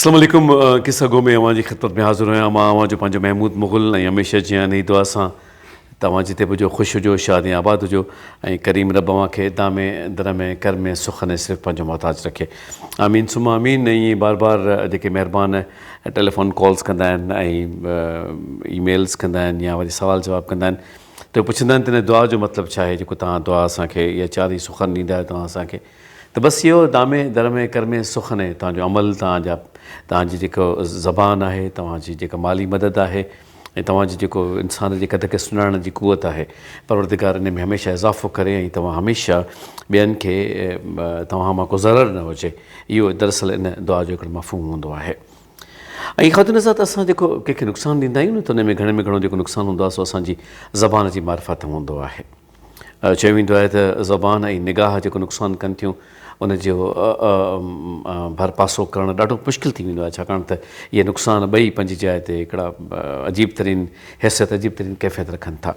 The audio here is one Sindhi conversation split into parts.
اسلام عليڪم قصه گو ۾ اوهان جي خدمت ۾ حاضر آهيان مان اوهان جو پنهنجو محمود مغل ۽ هميشه جيان انهي دعا سان ته اوهان جتي به هجو خوش هجو شاد ۽ آباد هجو ۽ ڪريم رب اوهان کي دامي درمي ڪرمي سخن ۽ صرف پنهنجو محتاج رکي آمين ثم آمين ۽ بار بار جيڪي مهربان ٽيليفون ڪالز ڪندا آهن ۽ اي ميلز ڪندا آهن يا وري سوال جواب ڪندا آهن ته پڇندا آهن ته ان دعا جو مطلب ڇا آهي جيڪو توهان دعا اسان کي يا چارئي سخن ڏيندا آهيو توهان اسان کي ته بس اهو دامي در ۾ ڪر ۾ سخن آهي توهان جو عمل توهان جا توهان جي جيڪو زبان آهي توهان جي جيڪا مالي مدد آهي ۽ توهان جي جيڪو انسان جي قد کي سڃاڻڻ جي قوت آهي پروردگار ان ۾ هميشه اضافو ڪري ۽ توهان هميشه ٻين کي توهان مان ڪو ضرر نه هجي اهو دراصل ان دعا جو هڪڙو مفهوم هوندو آهي ۽ خواتين حضرات اسان جيڪو ڪنهن کي نقصان ڏيندا آهيون نه ته ان ۾ گهڻي ۾ گهڻو جيڪو نقصان هوندو آهي سو اسان جي زبان جي معرفت هوندو آهي چيو ويندو آهي ته زبان ۽ نگاهه جيڪو نقصان ڪن ٿيون ان جو ڀرپاسو ڪرڻ ڏاڍو مشڪل ٿي ويندو آهي ڇاڪاڻ ته اهي نقصان ٻئي پنهنجي جاء تي هڪڙا عجيب ترين حيثيت عجيب ترين ڪيفيت رکن ٿا.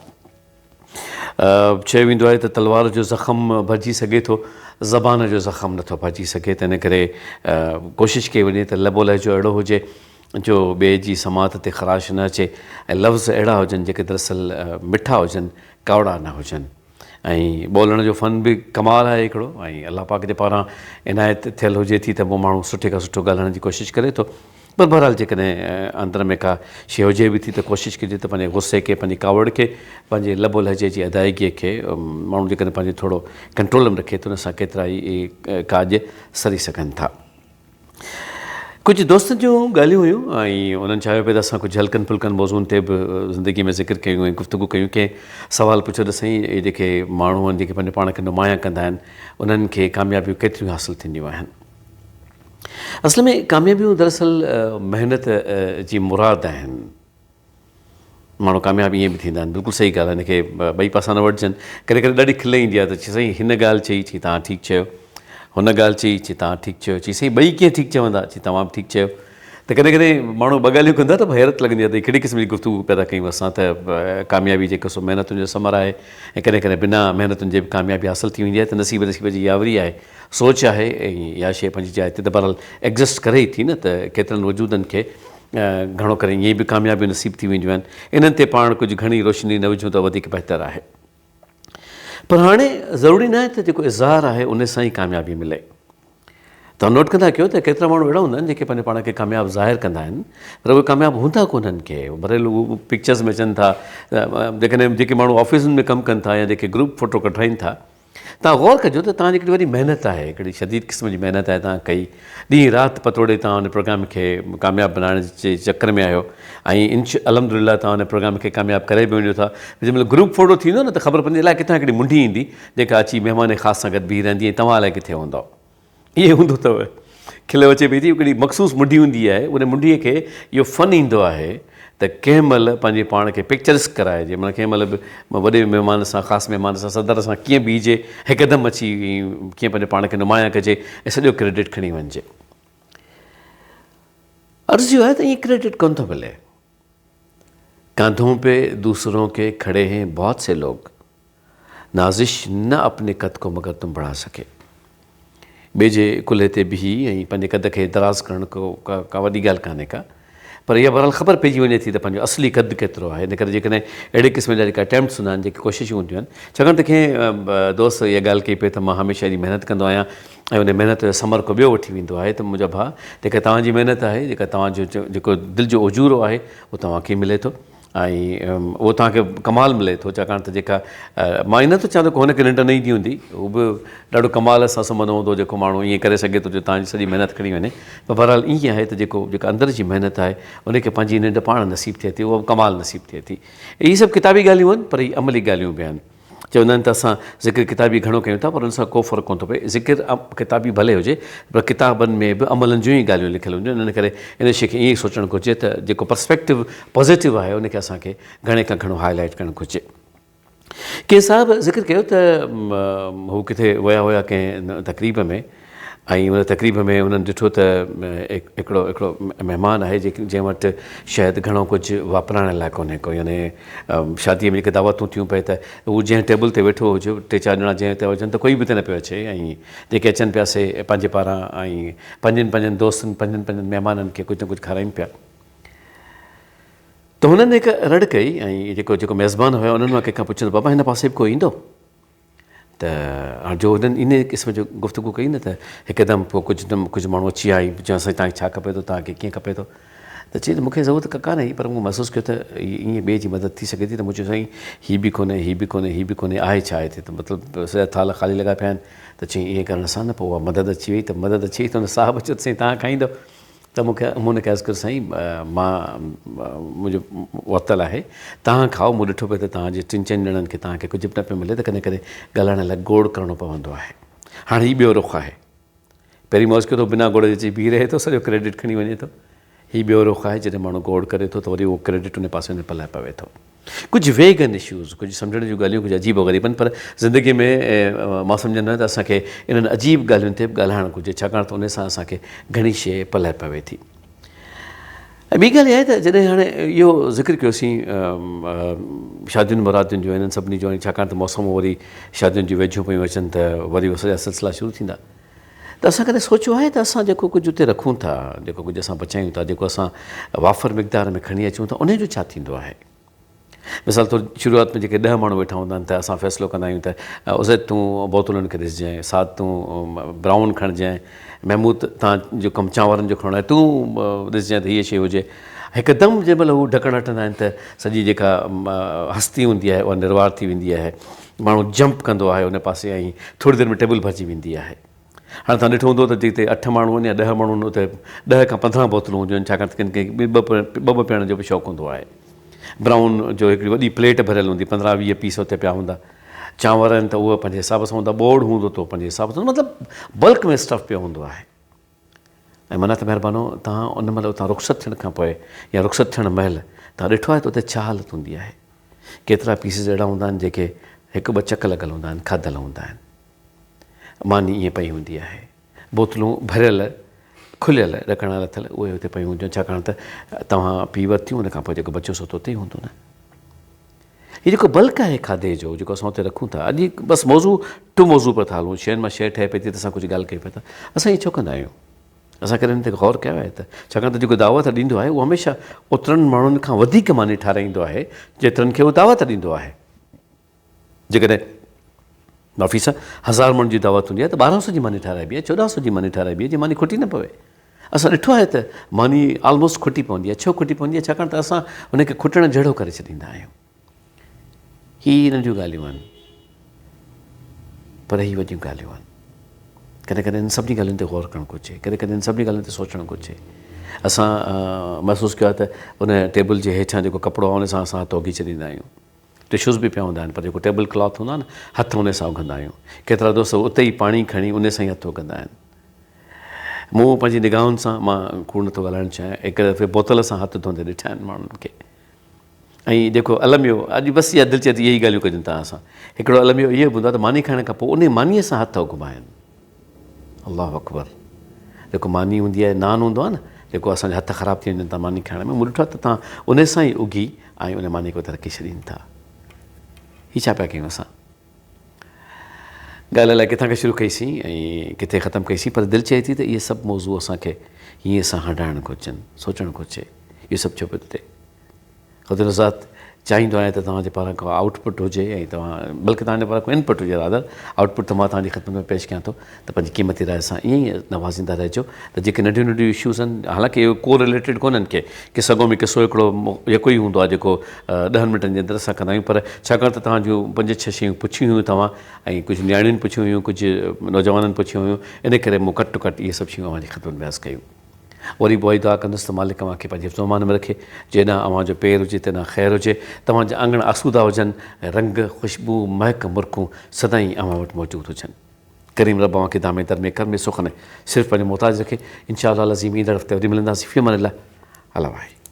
چيو ويندو آهي ته تلوار جو زخم ڀرجي سگهي ٿو زبان جو زخم نٿو ڀرجي سگهي تنهن ڪري ڪوشش ڪئي وڃي ته لب و لهجو اهڙو هجي جو ٻئي جي سماعت تي خراش نه اچي ۽ لفظ اهڙا هجن جيڪي دراصل مٺا هجن ڪاوڙا نه هجن ۽ ٻولڻ جو فن به ڪمال آهي هڪڙو ۽ الله پاڪ جي پاران عنايت ٿيل هجي ٿي ته پوء ماڻهو سٺي کان سٺو ڳالهائڻ جي ڪوشش ڪري ٿو پر بهرحال جيڪڏهن اندر ۾ ڪا شيء هجي به ٿي ته ڪوشش ڪجي ته پنهنجي غصي کي پنهنجي ڪاوڙ کي پنهنجي لب و لهجي جي ادائگي کي ماڻهو جيڪڏهن پنهنجي ٿورو ڪنٽرول ۾ رکي ته ان سان ڪيترا ئي ڪاڄ سري سگهن ٿا. ڪجهه دوستن جون ڳالهيون هيون ۽ انهن چاهيو پئي ته اسان ڪجهه هلڪن ڦلڪن موضوعن تي به زندگي ۾ ذڪر ڪيون ۽ گفتگو ڪيون ڪنهن سوال پڇيو ته سائين اهي جيڪي ماڻهو آهن جيڪي پنهنجو پاڻ کي نمايان ڪندا آهن انهن کي ڪاميابيون ڪيتريون حاصل ٿينديون آهن اصل ۾ ڪاميابيون دراصل محنت جي مراد آهن ماڻهو ڪامياب ائين به ٿيندا آهن بلڪل صحيح ڳالهه آهي هن کي ٻئي پاسا نه وٺجن ڪڏهن ڪڏهن ڏاڍي کل ايندي آهي ته چي سائين هن ڳالهه چئي چي توهان ٺيڪ چيو هن ڳالهه چئي چي توهان ٺيڪ چيو چي سائين ٻئي ڪيئن ٺيڪ چوندا چي توهان به ٺيڪ چيو ته ڪڏهن ڪڏهن ماڻهو ٻه ڳالهيون ڪندا ته حيرت لڳندي آهي ته ڪهڙي قسم جي گفتگو پيدا ڪيون اسان ته ڪاميابي جيڪو سو محنتن جو ثمر آهي ۽ ڪڏهن ڪڏهن بنا محنتن جي به ڪاميابي حاصل ٿي ويندي آهي ته نصيب نصيب جي ياوري آهي سوچ آهي ۽ اها شيء پنهنجي جاء تي ته بهرحال ايگزسٽ ڪري ئي ٿي نه ته ڪيترن وجودن کي گهڻو ڪري ائين به ڪاميابيون نصيب ٿي وينديون آهن. انهن تي پاڻ ڪجهه گهڻي روشني نه وجهون ته وڌيڪ بهتر آهي. پر هاڻي ضروري ناهي ته جيڪو اظهار آهي ان سان ئي ڪاميابي ملي. توهان نوٽ ڪندا ڪيو ته ڪيترا ماڻهو اهڙا هوندا آهن جيڪي پنهنجو پاڻ کي ڪامياب ظاهر ڪندا آهن پر اهي ڪامياب هوندا ڪونهن ڪي ڀلي هو پڪچرز ۾ اچن ٿا جيڪڏهن جيڪي ماڻهو آفيسن ۾ ڪم ڪن ٿا يا جيڪي گروپ فوٽو ڪڍرائين ٿا توهان غور ڪجو ته توهان جي هڪڙي وڏي محنت آهي، هڪڙي شديد قسم جي محنت آهي توهان ڪئي، ڏينهن رات پتوڙي توهان ان پروگرام کي ڪامياب بنائڻ جي چڪر ۾ آهيو ۽ انش الحمدلله توهان ان پروگرام کي ڪامياب ڪري به وڃو ٿا. جنهن مهل گروپ فوٽو ٿيندو نه ته خبر پوندي الائي ڪٿان هڪڙي منڍي ايندي جيڪا اچي مهمان خاص سان گڏ بيهي رهندي ۽ توهان الائي ڪٿي هوندؤ. ائين هوندو اٿو. کل اچي پئي ٿي، هڪڙي مخصوص منڍي هوندي آهي، ان منڍيء کي اهو فن ايندو آهي ته ڪنهن مهل پنهنجي پاڻ کي پڪچرسڪ ڪرائجي، معنيٰ ڪنهن مهل به وڏي مهمان سان، خاص مهمان سان، صدر سان ڪيئن بيهجي، هڪدم اچي ڪيئن پنهنجو پاڻ کي نمايان ڪجي ۽ سڄو ڪريڊٽ کڻي وڃجي. عرض اهو آهي ته ائين ڪريڊٽ ڪونه ٿو ملي. ڪانڌون پي دوسرون ڪي کڙي هين بهت سي لوگ. نازش نه اپني قد ڪو مگر تم بڙها سڪي. ٻئي جي ڪلهي تي بيهي ۽ پنهنجي قد کي دراز ڪرڻ ڪا وڏي ڳالهه ڪانهي ڪا پر اها بهرحال خبر پئجي وڃي ٿي ته پنهنجو اصلي قد ڪيترو آهي ان ڪري جيڪڏهن اهڙي قسم جا جيڪا اٽيمپٽس هوندا آهن جيڪي ڪوششون هونديون آهن ڇاڪاڻ ته ڪنهن دوست اها ڳالهه ڪئي پئي ته مان هميشه ايڏي محنت ڪندو آهيان ۽ ان محنت جو ثمر ڪو ٻيو وٺي ويندو آهي ته منهنجا ڀاء جيڪا توهان جي محنت آهي جيڪا توهان جو جيڪو دل جو اجورو آهي اهو توهان کي ملي ٿو ۽ اهو توهان کي ڪمال ملي ٿو ڇاڪاڻ ته جيڪا مان ائين نٿو چوان ته هن کي ننڊ نه ايندي هوندي هو به ڏاڍو ڪمال سان سمهندو هوندو جيڪو ماڻهو ائين ڪري سگهي ٿو جو توهان جي سڄي محنت کڻي وڃي پر بهرحال ائين آهي ته جيڪو جيڪا اندر جي محنت آهي ان کي پنهنجي ننڊ پاڻ نصيب ٿئي ٿي اها به ڪمال نصيب ٿئي ٿي اهي سڀ ڪتابي ڳالهيون آهن پر هي عملي ڳالهيون به آهن چوندا آهن ته اسان ذڪر ڪتابي گهڻو ڪيون ٿا پر ان سان ڪو فرق ڪونه ٿو پئي. ذڪر ڪتابي ڀلي هجي پر ڪتابن ۾ به عملن جون ئي ڳالهيون لکيل هونديون آهن ان ڪري ان شيء کي ائين ئي سوچڻ گهرجي ته جيڪو پرسپيڪٽو پازيٽو آهي ان کي اسان کي گهڻي کان گهڻو هاء لائيٽ ڪرڻ گهرجي. ڪنهن صاحب ذڪر ڪيو ته هو ڪٿي ويا هيا ڪنهن تقريب ۾ ۽ ان تقريب ۾ انهن ڏٺو ته هڪڙو هڪڙو مهمان آهي جنهن وٽ شايد گهڻو ڪجهه واپرائڻ لاء ڪونهي ڪو يعني شاديء ۾ جيڪي دعوتون ٿيون پئي ته هو جنهن ٽيبل تي ويٺو هجي ٽي چار ڄڻا جنهن تي هجن ته ڪوئي به اتي نه پيو اچي ۽ جيڪي اچن پيا سي پنهنجي پاران ۽ پنهنجن پنهنجن دوستن پنهنجن پنهنجن مهمانن کي ڪجهه نه ڪجهه کارائين پيا ته هنن هڪ رڙ ڪئي ۽ جيڪو جيڪو ميزبان هيا انهن مان ڪنهن کان پڇيو ته بابا هن پاسي به ڪو ايندو؟ ته هاڻ جو هنن انهيء قسم جو گفتگو ڪئي نه ته هڪدم پوء ڪجهه نه ڪجهه ماڻهو اچي ويا ۽ چيائون سائين توهان کي ڇا کپي ٿو توهان کي ڪيئن کپي ٿو ته چيائين ته مون کي ضرورت ڪا ڪانه هئي پر مون محسوس ڪيو ته ائين ٻئي جي مدد ٿي سگهي ٿي ته مون چيو سائين هي به ڪونهي هي به ڪونهي هي به ڪونهي آهي ڇا هتي ته مطلب سڄا ٿالهه خالي لڳا پيا آهن ته چيائين ائين ڪرڻ سان نه پوء اها مدد اچي وئي ته مدد اچي وئي ته هن صاحب چيو ته سائين توهان کائيندو ته مون کي مون هن کي عرض ڪيو سائين مان منهنجو ورتل آهي توهان کائو مون ڏٺو پئي ته توهان جي ٽن چئن ڄڻن کي توهان کي ڪجهه به نه پيو ملي ته ڪڏهن ڪڏهن ڳالهائڻ لاء گوڙ ڪرڻو پوندو آهي هاڻي هي ٻيو رخ آهي پهرين مون عرض ڪيو ته بنا گوڙ جي اچي بيهي رهي ٿو سڄو ڪريڊٽ کڻي وڃي ٿو هي ٻيو رخ آهي جڏهن ماڻهو گوڙ ڪري ٿو ته وري اهو ڪريڊٽ ان پاسي وڃي پلئه پوي ٿو ڪجهه ويگ آهن اشوز، ڪجهه سمجهڻ جون ڳالهيون ڪجهه عجيب و غريب آهن پر زندگي ۾ مان سمجهندو آهيان ته اسان کي انهن عجيب ڳالهين تي به ڳالهائڻ گهرجي ڇاڪاڻ ته انهي سان اسان کي گهڻي شيء پلئه پوي ٿي. ۽ ٻي ڳالهه اها آهي ته جڏهن هاڻي اهو ذڪر ڪيوسين شادين مرادين جو انهن سڀني جو ڇاڪاڻ ته موسمون وري شادين جون ويجهيون پيون اچن ته وري اهي سڄا سلسلا شروع ٿيندا ته اسان ڪڏهن سوچيو آهي ته اسان جيڪو ڪجهه اتي رکون ٿا، جيڪو ڪجهه اسان بچايون ٿا، جيڪو اسان وافر مقدار ۾ کڻي اچون ٿا، انهي جو ڇا ٿيندو آهي؟ مثال طور شروعات ۾ جيڪي ڏهه ماڻهو ويٺا هوندا آهن ته اسان فيصلو ڪندا آهيون ته عزير تون بوتلن کي ڏسجانء، سعد تون برائون کڻجانء، محمود تان جو ڪم چانورن جو کڻڻو آهي تون ڏسجانء ته هيء شيء هجي. هڪدم جنهن مهل هو ڍڪڻ هٽندا آهن ته سڄي جيڪا هستي هوندي آهي اها نروار ٿي ويندي آهي. ماڻهو جمپ ڪندو آهي ان پاسي ۽ ٿوري دير ۾ ٽيبل ڀرجي ويندي آهي. هاڻي توهان ڏٺو هوندو ته جتي اٺ ماڻهو آهن يا ڏهه ماڻهو آهن اتي ڏهه کان 15 بوتلون هونديون آهن ڇاڪاڻ ته ڪن کي ٻه ٻه پيئڻ جو به شوق هوندو آهي. برائون جو هڪڙي وڏي پليٽ ڀريل هوندي 15 20 پيس اتي پيا هوندا. چانور آهن ته اهي پنهنجي حساب سان هوندا، ٻوڙ هوندو ته پنهنجي حساب سان مطلب بلڪ ۾ اسٽف پيو هوندو آهي. ۽ معنيٰ ته مهربانو توهان ان مهل اتان رخصت ٿيڻ کان پوء يا رخصت ٿيڻ مهل توهان ڏٺو آهي ته اتي ڇا حالت هوندي آهي. ڪيترا پيسز اهڙا هوندا آهن جيڪي هڪ ٻه چڪ لڳل هوندا آهن، کاڌل هوندا آهن. ماني ائين پئي هوندي آهي. بوتلون ڀريل کليل ڏڪڻا لٿل اهي اتي پيون هونديون آهن ڇاڪاڻ ته توهان پي ورتيون ان کان پوء جيڪو بچيو سو ته اتي ئي هوندو نه. هي جيڪو بلڪ آهي کاڌي جو جيڪو اسان اتي رکون ٿا اڄ بس موضوع ٽو موضوع پر ٿا هلون شين مان شيء ٺهي پئي ٿي ته اسان ڪجهه ڳالهه ڪيون پيا ٿا اسان ائين ڇو ڪندا آهيون اسان ڪڏهن هن تي غور ڪيو آهي ته ڇاڪاڻ ته جيڪو دعوت ڏيندو آهي اهو هميشه اوترن ماڻهن کان وڌيڪ ماني ٺاراهيندو آهي جيترن کي هو دعوت ڏيندو آهي جيڪڏهن معافي سان هزار ماڻهن جي دعوت هوندي آهي ته 1200 جي ماني ٺاراهبي آهي 1400 جي ماني ٺاراهبي آهي جي ماني کٽي نه پوي اسان ڏٺو آهي ته ماني آلموسٽ کٽي پوندي آهي ڇو کٽي پوندي آهي ڇاڪاڻ ته اسان ان کي کٽڻ جهڙو ڪري ڇڏيندا آهيون هي ننڍيون ڳالهيون آهن پر هي وڏيون ڳالهيون آهن ڪڏهن ڪڏهن ان سڀني ڳالهين تي غور ڪرڻ گهرجي ڪڏهن ڪڏهن ان سڀني ڳالهين تي سوچڻ گهرجي اسان محسوس ڪيو آهي ته ان ٽيبل جي هيٺان جيڪو ڪپڙو آهي ان سان اسان هٿ اگهي ڇڏيندا آهيون ٽشوز به پيا هوندا آهن پر جيڪو ٽيبل ڪلاٿ هوندو آهي نه هٿ ان سان اگهندا آهيون ڪيترا دوست اتي ئي پاڻي کڻي ان سان ئي هٿ اگهندا آهن مون پنهنجي نگاهن سان مان ڪوڙ نٿو ڳالهائڻ چاهيان هڪ دفعي بوتل سان هٿ ڌوندي ڏٺا آهن ماڻهن کي ۽ جيڪو الميو اڄ بس اها دل چئي ٿي اهي ئي ڳالهيون ڪجن توهان سان هڪڙو الميو اهو به هوندو آهي ته ماني کائڻ کان پوء ان مانيء سان هٿ اگهبا آهن الله اڪبر جيڪو ماني هوندي آهي نان هوندو آهي نه جيڪو اسان جا هٿ خراب ٿي وڃن ٿا ماني کائڻ ۾ مون ڏٺو آهي ته توهان ان سان ئي اگهي ۽ ان ماني کي اتي رکي ڇڏين ٿا هي ڇا پيا ڪيون اسان ڳالهه الائي ڪٿان کان شروع ڪئي سين ۽ ڪٿي ختم ڪئي سين پر دل چئي ٿي ته اهي سڀ موضوع اسان کي هيئن سان هنڊائڻ گهرجن سوچڻ گهرجي اهو سڀ ڇو پيو ٿو ٿئي خدا ذات چاهيندو آهيان ته توهان جي پاران ڪو آئوٽ پٽ هجي ۽ توهان بلڪه توهان جي پاران ڪو ان پٽ هجي رادر آئوٽ پٽ ته مان توهان جي خدمت ۾ پيش ڪيان ٿو ته پنهنجي قيمتي راء سان ائين ئي نوازيندا رهجو ته جيڪي ننڍيون ننڍيون اشوز آهن حالانڪه اهي ڪو رليٽيڊ ڪونهن ڪي قصه گو ۾ قصو هڪڙو يڪو ئي هوندو آهي جيڪو ڏهن منٽن جي اندر اسان ڪندا آهيون پر ڇاڪاڻ ته توهان جون پنج ڇهه شيون پڇيون هيون توهان ۽ ڪجهه نياڻين پڇيون هيون ڪجهه نوجوانن پڇيون هيون ان ڪري مون ڪٽ ٽو ڪٽ اهي سڀ شيون اوهان جي خدمت ۾ عرض ڪيون. وري به اها ئي دعا ڪندس ته مالڪ اوهان کي پنهنجي حفظ و امان ۾ رکي، جيڏانهن اوهان جو پير هجي تيڏانهن خير هجي، توهان جا اڱڻ آسودا هجن ۽ رنگ، خوشبو، مهڪ، مرڪون سدائين اوهان وٽ موجود هجن. ڪريم رب اوهان کي دامي درمي ڪرمي سخن ۽ صرف پنهنجو محتاج رکي. انشاء الله العظيم ايندڙ هفتي وري ملنداسين. في امان الله. الله واهي.